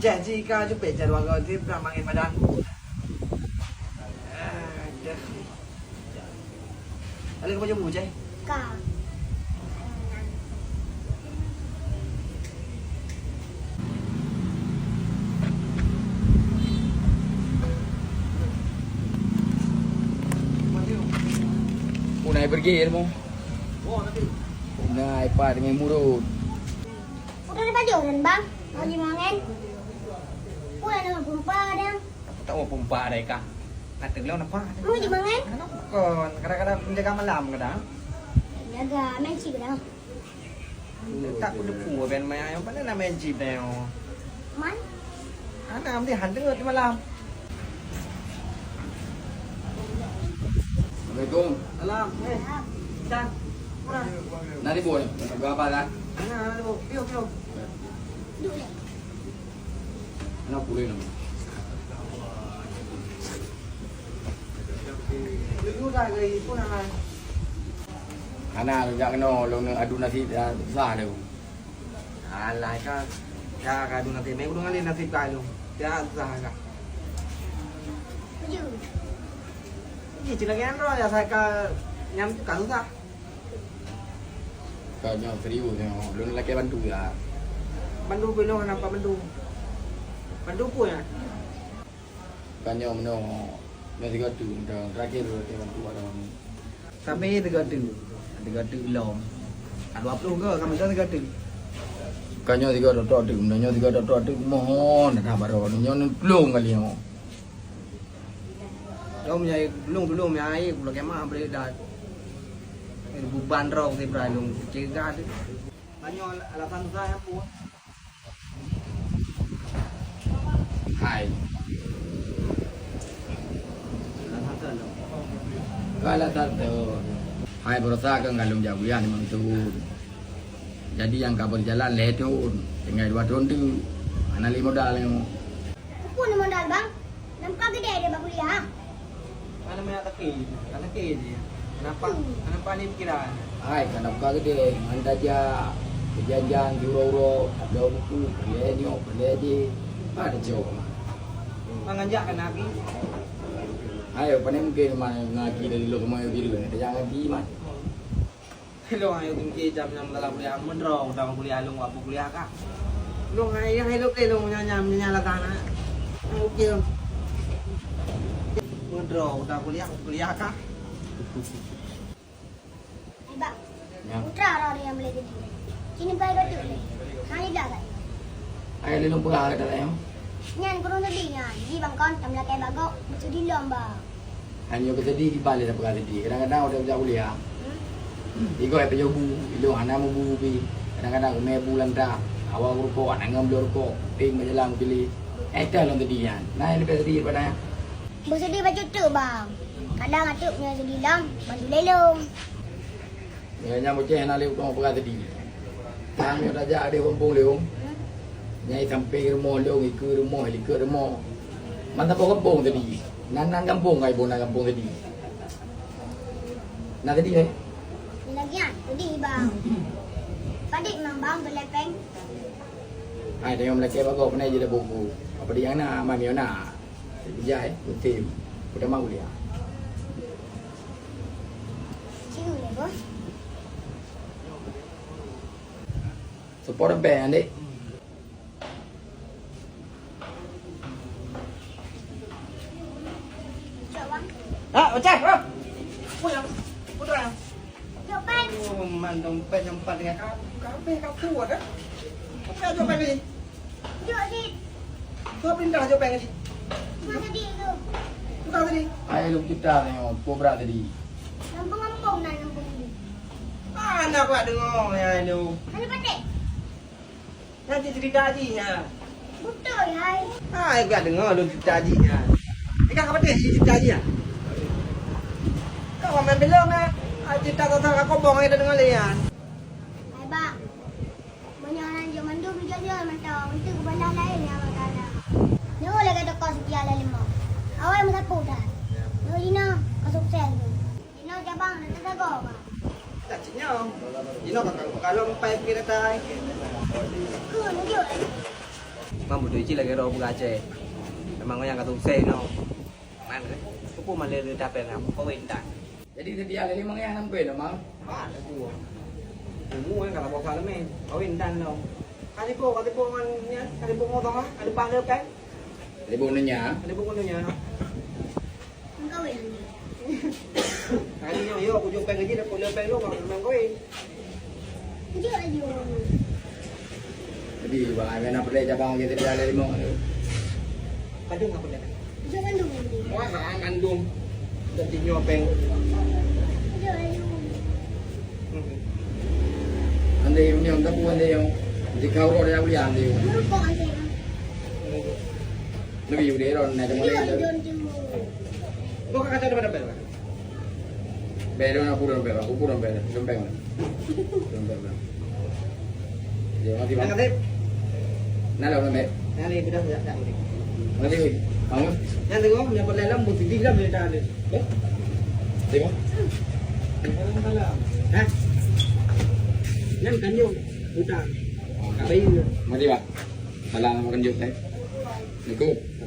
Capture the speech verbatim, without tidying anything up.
Cek, jih ka jupet cek dua goe, jih pernah mangen badan. Aduh. Ada ke baju bu, Cek? Ka. Unai pergi ilmu. Unai pat dengan murut. Udah ada baju kan, Bang? Mau dimangen? Udah nama pumpa ada. Tak tahu pumpa ada ikan. Kata beliau nampak. Mau dimangen? Kenapa kon? Kadang-kadang menjaga malam kadang. Jaga, main chip dah. Tak kudepu ben main ayam. Mana nama chip dah yo? Man? Anak mesti hantu di malam. Assalamualaikum. Salam. Eh, Chan. Kurang. Nari boy, berapa kan? Mana, mana tu? Piu, piu. Duduk deh. Anak pulih nama. Dulu dah gaya pun aman. Hana jak kena lôn adu nasib dah susah tu. Alah ka, ka adu nasib. Meh ureueng laén nasib ka lôn. Dah susah ka. Tuju. Ni cina kan roh ya saya ka nyam tu ka susah. Ka nyoe serius nyoe, lôn lakée bantu ya. Bantu peue lôn nampak bantu. Bantu peue ya? Ka nyoe meunoe, nyoe tiga tu, terakhir lakée bantu ada. Sampai tiga tu, tiga tu lom. Ka dua puluh ke, ka masa tiga tu. Ka nyoe tiga tu, tu, nyoe tiga tu, tu, mohon dah baru, nyoe tulung kali nyoe. Lom nyai tulung-tulung nyai, kula kemah bri dah. Buban rong si bra lom cegah tu. Tanyoe alasan susah ya, Pu? Hai. Alasan tu. Alasan tu. Hai, berusaha kan kalau jauh ya memang tu. Jadi nyang ka berjalan lhèe thôn, tinggai dua thôn teuk. Hana lé modal nyoe. Peue na modal, Bang? Lam ka geudeh deh bak kuliah. Mana banyak tapi, tak sakit je. Kenapa? Kenapa ni pikiran? Hai, kenapa ka geudeh? Ngan tajak, keujanjan, diuroe-uroe, tabloe buku, peureulèe nyoe, peureulèe jih. Ada cok mah. Bang ngajak kan lagi? Ayo, pane mungkin mah ngaki dari lo kemai biru ni, tajak ngaki mah. Lôn ayo tungke jam nyang dalam kuliah meudroe, utang kuliah lôn wak kuliah ka. Lôn ayo ayo lôn nyang nyang nyang latana. Oke. Meudroe utang kuliah kuliah ka. Hai bang. Ya. Putra orang yang boleh jadi. Sini pai kau tu. Hai dah kan. Ayo lôn peugah kata lain. Nyan kurang sedih nyan. Ji bang kon tam lakai bagok bersudi lom bang. Hanya kesedih di balik apa kata sedih. Kadang-kadang orang jak kuliah. Igo ai pejobu, ilong hana mubu pi. Kadang-kadang umai bu lantah. Awak rukok, anak ngam bloe rukok. Ping bajalan pilih. Eh, dah lom sedih nyan. Nah, ini sedih daripada. Bersedih baca tu bang. Kadang atuk punya sedih lam, bantu lelong. Nyan nyang boceh hana lé utang peugah tadi. Tang nyoe tajak di kampung lé, Om. Nyai sampé rumoh lôn, ikeue rumoh, likot rumoh. Man saboh kampung tadi. Nan, nan kampung kai bona kampung tadi. Na tadi, eh? Ni lagi ah, tadi bang. Padik mang bang belepeng. Hai, tengok melakèe bagoe, pernah je dah buku. Apa dia na, mami na. Bijai, betul. Udah mau dia. Cium ya, Bos. Support band, Dek. Cok, Bang. Ah, Oceh, ah. Pulang. Putra. Jok pen. Oh, man dompet nyempat dengan ka-, kabeh ka kuat, eh. Apa jok pen ni? Jok sit. Kau pindah jok pen ni. Masa di tu. Tukar tadi. Hai, lu kita tengok, kobra tadi. Kampung-kampung na kampung ni. Ah, nak buat dengar ya lu. Mana pakai? Nanti cerita aja ya. Betul ya. Hai, gak dengar lu cerita aja ya. Ikan apa teh cerita aja ya? Kau main belum ya? Ah, cerita tentang kau bohong ya dengar ya. Hai, Bang. Banyak orang je mandum je je mantau. Itu kepala lain ya, Bang. Nyoe lagèe toko setia lalu mau. Awai meusapu dah. Nyoe Lina, kau sukses tu. Jinoe cabang dah tersago, Bang. Tak cinyong. Jinoe bakal, bakal lom pai pergi datai. Ku nunjuk. Memang beutôi cit lagèe droe peugah Aceh. Memang nyang ka sukses nyoe. Man, eh? Peue malèe le tapèng, ah, meukawen tan. Jadi seutia lé limong nyang sampai lom, Mang? Ba, teupeu. Umu, eh, ka lhèe boh thôn lé, kawen tan lom. Ka sibok, ka sibok ngon nyan, ka sibok ngon Thomas, ka leupah le pèng. Ka sibok ngon nyan? Ka sibok ngon nyan. Meukawen. Kali nyoe, yo, kujok pèng gaji, dapat le pèng lom, Mang, kawen. Jok laju. Jadi, bang, ai na peureulèe cabang ke tadi ada limong tu. Kandung apa dah? Jok kandung. Wah, ha, kandung. Jadi nyoe pèng. Jok laju. Hmm. Andai nyoe, tak pun andai nyoe. Di kau roh dia boleh andai. Merokok andai. Lebih udah ron, nak cuma Jok laju. Kau kata ada pada bel. Bèk lôn, aku lôn bèk, aku lôn bèk, lôn bèk. Lôn bèk, bèk. Ya, makasih, Bang. Makasih. Nah, lôn bèk. Nah, ni, sudah, sudah, sudah. Makasih, Bang. Yang tengok, yang pernah dalam, buat tiga gram dari tangan dia. Eh? Tengok. Hah? Yang kanjung, utang. Apa ini? Makasih, Bang. Salam makan jok, eh. Assalamualaikum.